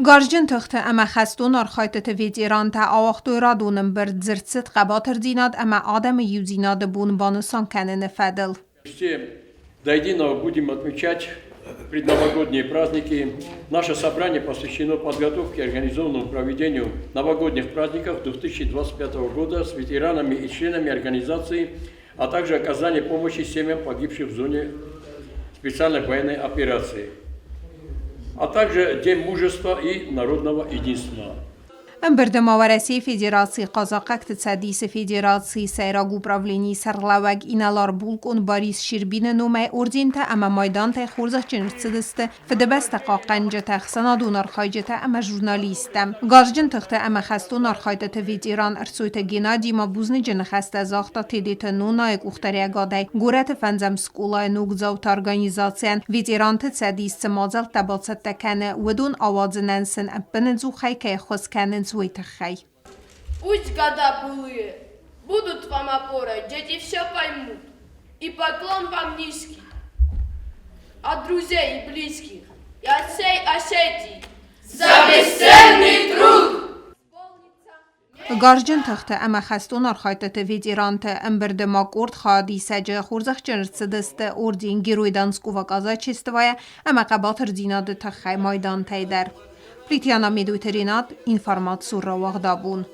Гарзджын тыхты ӕмӕ хӕстон архайдтыты ветерантӕ ауагътой радон ӕмбырд дзырд цыд хъӕбатырдзинад ӕмӕ адӕмы иудзинады бон банысан кӕныны фӕдыл. Все до единого будем отмечать предновогодние праздники. Наше собрание посвящено подготовке и организованному проведению новогодних праздников 2025 года с ветеранами и членами организации, а также оказание помощи семьям погибших в зоне специальной военной операции, а также День мужества и народного единства. Ӕмбырды ма Уӕрӕсейы Федерацийы Хъазахъӕгты Цӕдисы Федерацийы сӕйраг управленийы сӕргълӕууӕг инӕлар-булкъон Борис Щербины номӕй ордентӕ ӕмӕ майдантӕй хорзӕхджын ӕрцыдысты Фыдыбӕстӕ хъахъхъӕнджытӕ, ӕхсӕнадон архайджытӕ ӕмӕ журналисттӕ. Гарзджын тыхты ӕмӕ хӕстон архайдтыты ветеран Ӕрсойты Геннадий ма бузныджы ныхӕстӕ загъта Тедеты Нонайы къухдариӕгадӕй горӕты фӕндзӕм скъолайы ногдзауты организацийӕн ветеранты цӕдис цы мадзӕлттӕ бацӕттӕ кӕны, уыдон ауадзынӕн сын ӕппынӕдзухӕй кӕй ӕххуыс кӕнынц, уый тыххӕй. Пусть года былые будут вам опорой, дети все поймут, и поклон вам низкий от друзей и близких, и от всей Осетии за бесценный труд! Гарзджын тыхты ӕмӕ хӕстон архайдтыты ветеранты ӕмбырды ма къорд хайадисӕджы хорзӕхджын ӕрцыдысты орден Герой Донского казачествойӕ ӕмӕ хъӕбатырдзинады тыххӕй майдантӕй дӕр. Плитьяна Медойты Ренат, информацион рауагъдабон.